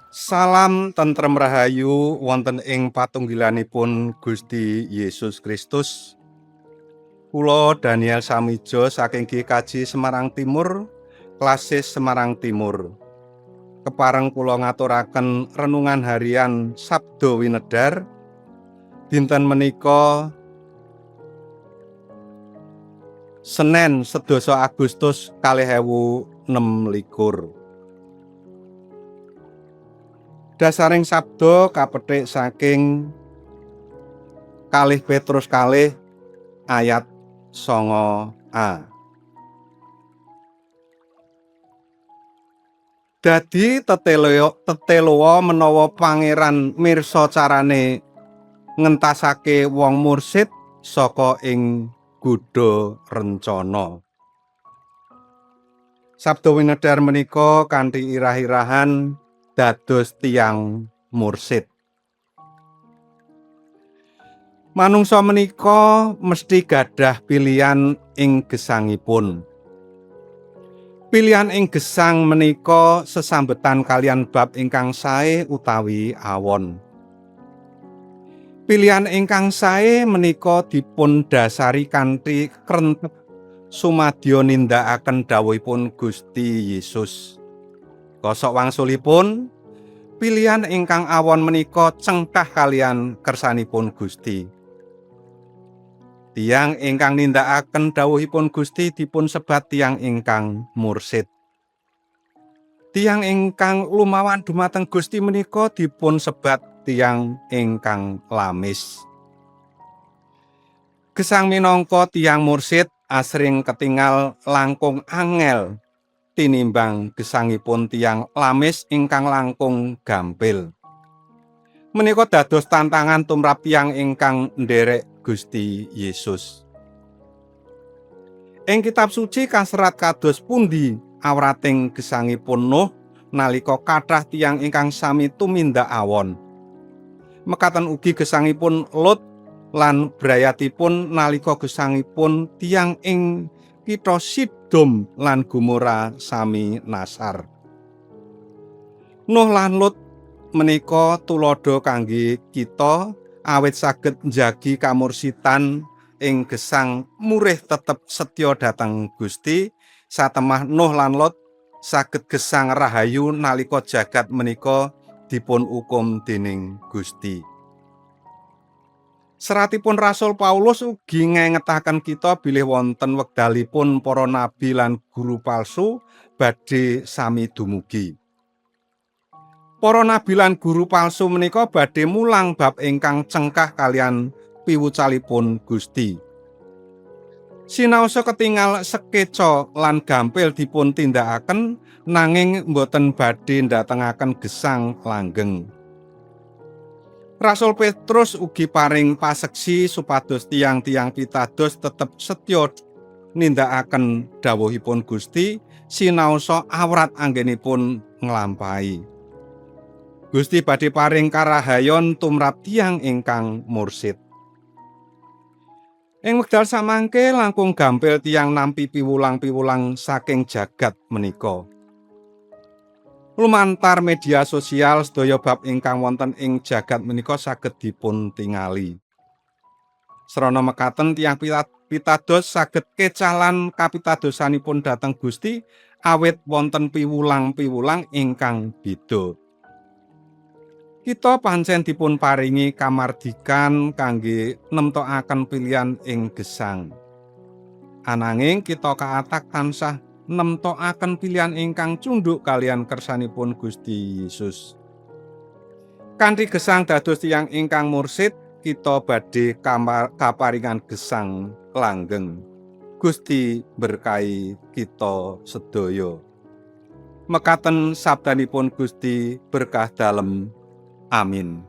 Salam tentrem rahayu wonten ing patunggilanipun Gusti Yesus Kristus. Kula Daniel Samijo saking GKJ Semarang Timur, Klasis Semarang Timur. Kepareng kula ngaturaken renungan harian Sabda Winedar dinten menika Senin 7 Agustus 2026. Dasaring sabda kapetik saking 2 Petrus 2 ayat 9a. Dadi teteloa menawa pangeran mirsa carane ngentasake wong mursid saka ing gudha rencana. Sabda winedhar menika kanthi irah-irahan dados tiyang mursid. Manungsa menika mesti gadah pilihan ing gesangipun. Pilihan ing gesang menika sesambetan kalian bab ingkang sae utawi awon. Pilihan ingkang sae menika dipun dasari kanthi krentep sumadyo nindakaken dawuhipun Gusti Yesus. Kosok wangsulipun, pilihan ingkang awon menika cengkah kalian kersanipun Gusti. Tiyang ingkang nindakaken dawuhipun Gusti dipun sebat tiyang ingkang mursid. Tiyang ingkang lumawan dumateng Gusti menika dipun sebat tiyang ingkang lamis. Gesang minangka tiyang mursid asring ketingal langkung angel tinimbang gesangipun tiyang lamis ingkang langkung gampil. Menika dados tantangan tumrap tiyang ingkang nderek Gusti Yesus. Ing kitab suci kaserat kados pundi awrating gesangipun Nuh nalika kathah tiyang ingkang sami tumindak awon. Mekaten ugi gesangipun Lot lan brayatipun nalika gesangipun tiyang ing kitha Sidom lan Gomora sami nasar. Nuh lan Lot menika tuladha kangge kita awit saged njagi kamursitan ing gesang murih tetep setya dhateng Gusti, satemah Nuh lan Lot saged gesang rahayu nalika jagat menika dipun ukum dening Gusti. Seratipun Rasul Paulus ugi ngengetaken kita bilih wonten wekdalipun para nabi lan guru palsu badhe sami dumugi. Para nabi lan guru palsu menika badhe mulang bab ingkang cengkah kalian piwucalipun Gusti. Sinaosa ketingal sekeca lan gampil dipun tindakaken nanging boten badhe ndatengaken gesang langgeng. Rasul Petrus ugi paring paseksi supados tiyang-tiyang pitados tetep setya nindakaken dawuhipun Gusti sinaosa awrat anggenipun nglampahi. Gusti badhe paring karahayon tumrap tiyang ingkang mursid. Ing wekdal samangke langkung gampil tiyang nampi piwulang-piwulang saking jagat menika. Lumantar media sosial sedaya bab ingkang wonten ing jagat menika saged dipun tingali. Srana mekaten tiyang pitados saged kecalan kapitadosanipun dhateng Gusti awit wonten piwulang-piwulang ingkang beda. Kita pancen dipun paringi kamardikan kangge nemtokaken pilihan ing gesang. Ananging kita kaatak tansah nemtokaken pilihan ingkang cunduk kalian kersanipun Gusti Yesus. Kanthi gesang dados tiyang ingkang mursid, kita badhe kaparingan gesang langgeng. Gusti berkahi kita sedaya. Mekaten sabdanipun Gusti, berkah dalem. Amin.